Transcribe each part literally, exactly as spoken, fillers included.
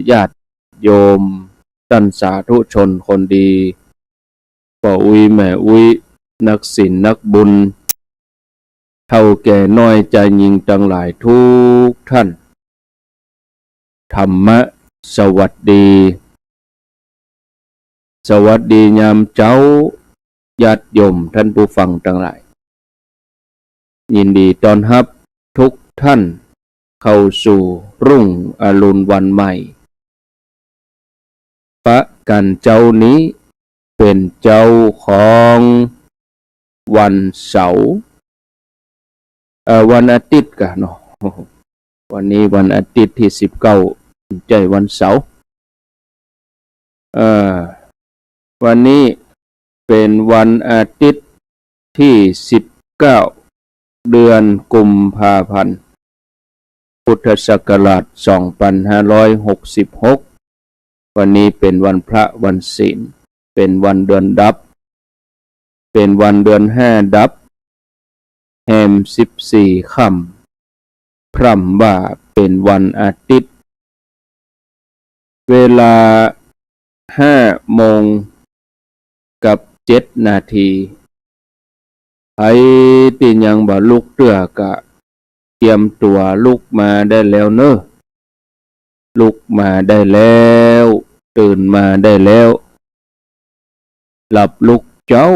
ญาติโยม ต้านสาธุชนคนดี ป้ออุ๊ยแม่อุ๊ย นักศีลนักบุญ เฒ่าแก่น้อยจายญิงตังหลายทุกท่าน ธรรมะสวัสดี สวัสดียามเจ๊า ญาติโยมท่านผู้ฟังตังหลาย ยินดีต้อนฮับทุกท่านเข้าสู่รุ่งอรุณวันใหม่ ปะกั๋นเจ๊านี้เป๋นเจ๊าของวันเสาร์ เอ่อ วันอาทิตย์ก่ะเนาะ วันนี้วันอาทิตย์ตี้สิบเก้า บ่ใจ้วันเสาร์ เอ่อ วันนี้เป๋นวันอาทิตย์ตี้สิบเก้า เดือนกุมภาพันธ์ พุทธศักราชสองปันห้าร้อยหกสิบหก วันนี้เป๋นวันพระวันศีล เป๋นวันเดือนดับ เป๋นวันเดือนห้าดับ แฮมสิบสี่ค่ำ พร่ำว่าเป๋นวันอาทิตย์ เวลาห้าโมงกับเจ็ดนาที ใผตี้ยังบ่ลุกเตื้อก็เตรียมตั๋วลุกมาได้แล้วเน่อ ลุกมาได้แล้ว ตื่นมาได้แล้ว หลับลุกเจ๊า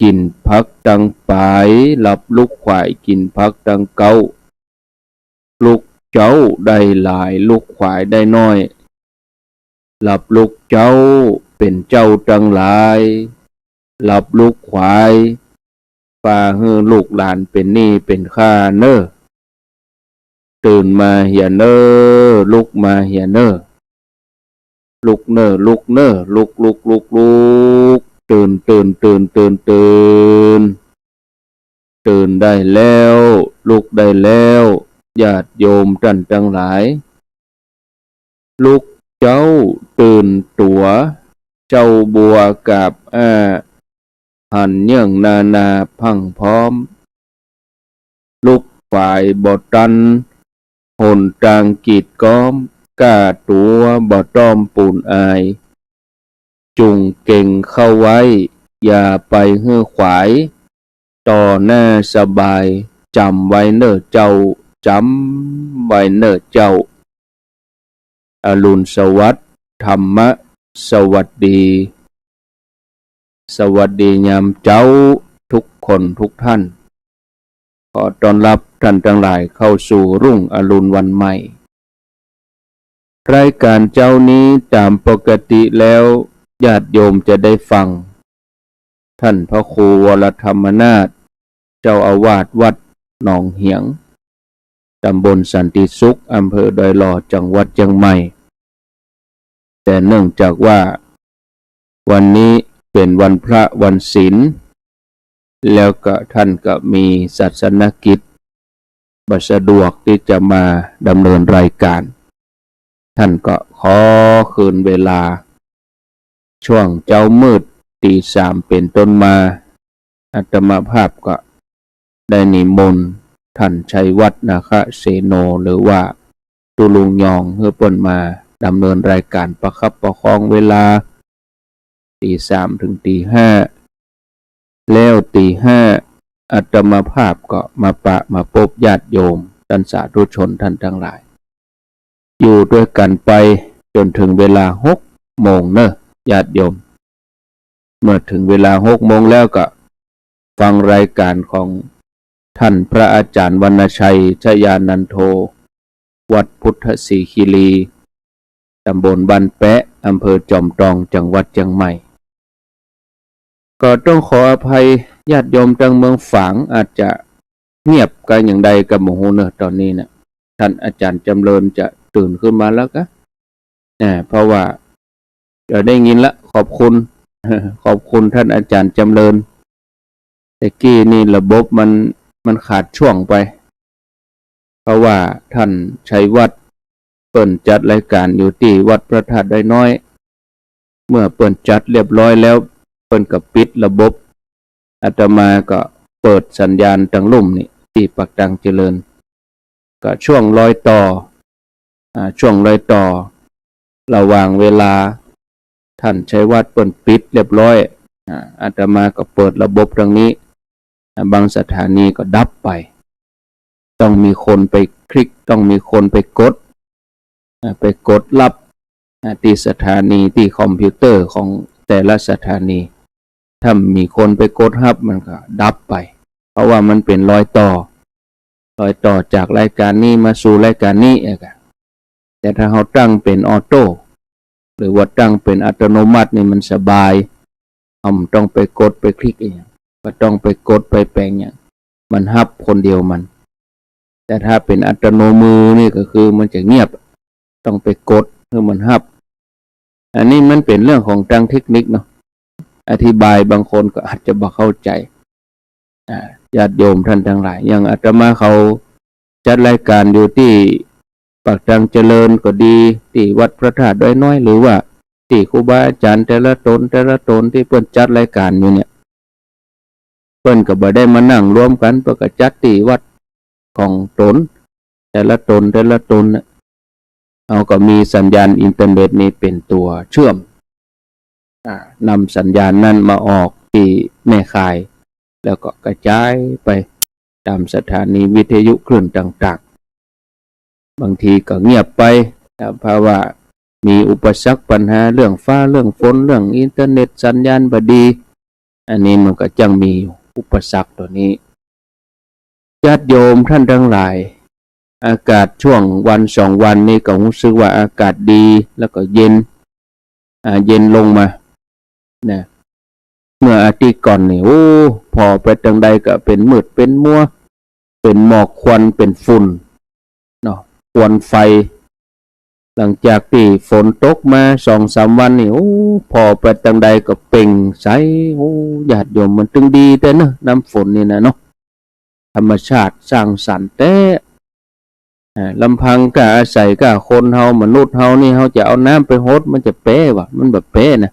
กิ๋นผักตังป๋าย หลับลุกขวายกิ๋นผักตังเก๊า ลุกเจ๊าได้หลาย ลุกขวายได้น้อย หลับลุกเจ๊าเป๋นเจ้าตังหลาย หลับลุกขวาย ปาหื้อลูกหลานเป๋นหนี้เป๋นค่าเน่อ ตื่นมาเหียเน่อ ลุกมาเหียเน่อ ลุกเน่อ ลุกเน่อ ลุก ลุก ลุก ลุก ตื่น ตื่น ตื่น ตื่น ตื่น ตื่นได้แล้ว ลุกได้แล้ว ญาติโยมต้านตังหลาย ลุกเจ๊าตื่นตั๋ว เจ๊าบัวกาบอ้า หันเยื่องนานาพรั่งพร้อม ลุกขวายบ่ตัน หนตางกีดก๊อม ก้าตั๋วบ่ต้อมปูนอาย จุ่งเก็งเข้าไว้ อย่าไปหื้อขวาย ต่อหน้าสบาย จ๋ำไว้เน่อเจ้า จ๋ำไว้เน่อเจ้า อรุณสวัสดิ์ ธรรมะสวัสดี สวัสดียามเจ๊าทุกคนทุกท่าน ขอต้อนฮับต้านตังหลายเข้าสู่รุ่งอรุณวันใหม่ รายก๋านเจ๊านี้ต๋ามปกติแล้วญาติโยมจะได้ฟัง ต้านพระครูวรธรรมนาถ เจ้าอาวาสวัดหนองเหียง ต๋ำบลสันติสุข อำเภอดอยหล่อ จังหวัดเจียงใหม่ แต่เนื่องจากว่าวันนี้เป๋นวันพระวันศีล แล้วก็ต้านก็มีศาสนกิจ บ่สะดวกตี้จะมาดำเนินรายก๋าน ต้านก็ขอคืนเวลา ช่วงเจ๊ามืด ตีสามเป๋นต้นมา อาตมาภาพก็ได้นิมนต์ต้านชัยวัฒน์ นาคเสโน หรือว่าตุ๊ลุงยอง หื้อเปิ้นมาดำเนินรายก๋านประคับประคองเวลา ตีสามเถิงตีห้า แล้วตีห้า อาตมาภาพก็มาปะมาปบญาติโยม ต้านสาธุชนต้านตังหลาย อยู่ตวยกั๋นไปจ๋นเถิงเวลาหกโมงเน่อญาติโยม เมื่อเถิงเวลาหกโมงแล้วก็ฟังรายก๋านของต้านพระอาจ๋ารย์วรรณชัย ชยานันโท วัดพุทธศรีคีรี ต๋ำบลบ้านแป๊ะ อำเภอจอมตอง จังหวัดเจียงใหม่ ก็ต้องขออภัยญาติโยมตางเมืองฝาง อาจจะเงียบกาอย่างใดก็บ่ฮู้เน่อ ต๋อนนี้นะ ต้านอาจ๋ารย์จ๋ำเริญจะตื่นขึ้นมาแล้วกา อ่า เพราะว่า เดี๋ยวได้ยินละ ขอบคุณ ขอบคุณต้านอาจ๋ารย์จ๋ำเริญ แต่กี้นี่ระบบมัน มันขาดช่วงไป เพราะว่าต้านชัยวัฒน์เปิ้นจัดรายก๋านอยู่ตี้วัดพระธาตุดอยน้อย เมื่อเปิ้นจัดเรียบร้อยแล้ว เปิ้นก็ปิดระบบ อาตมาก็เปิดสัญญาณตางลุ่มนี่ ตี้ปากตางเจริญ ก็ช่วงรอยต่อ อ่า ช่วงรอยต่อ ระหว่างเวลา ท่านชัยวัฒน์เปิ้นปิดเรียบร้อย อ่า อาตมาก็เปิดระบบตางนี้ อ่า บางสถานีก็ดับไป ต้องมีคนไปคลิก ต้องมีคนไปกด อ่า ไปกดรับ อ่า ตี้สถานี ตี้คอมพิวเตอร์ของแต่ละสถานี ถ้าบ่มีคนไปกดฮับมันก็ดับไป เพราะว่ามันเป๋นรอยต่อ รอยต่อจากรายก๋านนี้มาสู่รายก๋านนี้เองอะ แต่ถ้าเฮาตั้งเป๋นออโต้ หรือว่าตั้งเป๋นอัตโนมัตินี่มันสบาย เฮาบ่ต้องไปกดไปคลิกอะหยัง บ่ต้องไปกดไปแป๋งหยัง มันฮับคนเดียวมัน แต่ถ้าเป๋นอัตโนมือนี่ก็คือมันจะเงียบ ต้องไปกดหื้อมันฮับ อันนี้มันเป๋นเรื่องของตางเทคนิคเนาะ อธิบายบางคนก็อาจจะบ่เข้าใจ๋ อ่า ญาติโยมท่านตังหลาย อย่างอาตมาเขาจัดรายก๋านอยู่ตี้ปากทางเจริญก็ดี ตี้วัดพระธาตุดอยน้อย หรือว่าตี้ครูบาอาจ๋ารย์แต่ละต๋นแต่ละต๋นตี้เปิ้นจัดรายก๋านอยู่เนี่ย เปิ้นก็บ่ได้มานั่งรวมกั๋น เปิ้นก็จัดตี้วัดของต๋น แต่ละต๋นแต่ละต๋นน่ะ เฮาก็มีสัญญาณอินเทอร์เน็ตนี่เป๋นตั๋วเชื่อม อ่า นำสัญญาณนั้นมาออกตี้แม่ข่าย แล้วก็กระจายไปต๋ามสถานีวิทยุคลื่นต่างๆ บางทีก็เงียบไป ถ้าหากว่ามีอุปสรรคปัญหาเรื่องฟ้าเรื่องฝน เรื่องอินเทอร์เน็ตสัญญาณบ่ดี อันนี้มันก็จักมีอุปสรรคตั๋วนี้ ญาติโยมท่านตังหลาย อากาศช่วงวันสองวันนี้ก็ฮู้สึกว่าอากาศดี แล้วก็เย็น อ่า เย็นลงมา นะ เมื่ออาทิตย์ก่อนนี่ โอ้ ผ่อไปตางใดก็เป๋นมืดเป๋นมัว เป๋นหมอกควันเป๋นฝุ่นเนาะ ควันไฟ หลังจากตี้ฝนตกมาสองสามวันนี่ โอ้ ผ่อไปตางใดก็เปล่งใส โอ้ ญาติโยม มันตึงดีแต๊เนาะ น้ำฝนนี่นะเนาะ ธรรมชาติสร้างสรรค์แต๊ อ่า ลำพังก้าอาศัยก้าคนเฮา มนุษย์เฮานี่ เฮาจะเอาน้ำไปหด มันจะแป๊วะ มันบ่แป๊นะ